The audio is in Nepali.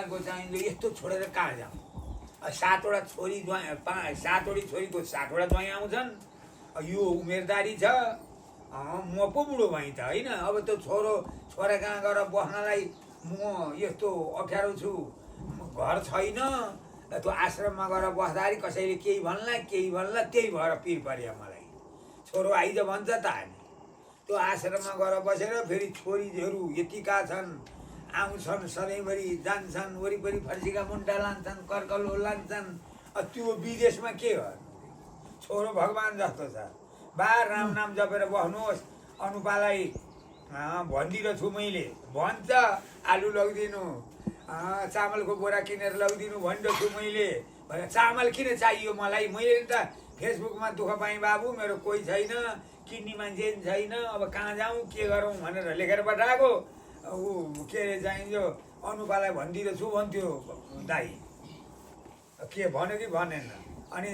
भनेको चाहिँ यस्तो छोडेर कहाँ जाउँ 7 वटा छोरी ज्वाइँ 7 वटा छोरीको 7 वटा ज्वाइँ आउँछन् यो उमेरदारी छ म पो बुढो भएँ त होइन अब त्यो छोरा कहाँ गएर बस्नलाई म यस्तो अप्ठ्यारो छु घर छैन त्यो आश्रममा गएर बस्दाखेरि कसैले केही भन्ला त्यही भएर पिर पर्यो मलाई छोरो आइज भन्छ त हामी त्यो आश्रममा गएर बसेर फेरि छोरीहरू यतिका छन् आउँछन् सधैँभरि जान्छन् वरिपरि फर्सीका मुन्टा लान्छन् कर्कलो लान्छन् त्यो विदेशमा के गर्नु छोरो भगवान् जस्तो छ बार राम नाम जपेर बस्नुहोस् अनुपालाई भनिदिएको छु मैले भन्छ आलु लगिदिनु चामलको बोरा किनेर लगिदिनु भनिदिएको छु मैले चामल किन चाहियो मलाई मैले त फेसबुकमा दुःख पाएँ बाबु मेरो कोही छैन किन्ने मान्छे छैन अब कहाँ जाउँ के गरौँ भनेर लेखेर पठाएको ऊ के अरे चाहिन्छ अनुपालाई भनिदिएको छु भन्थ्यो दाइ के भन्यो कि भनेन अनि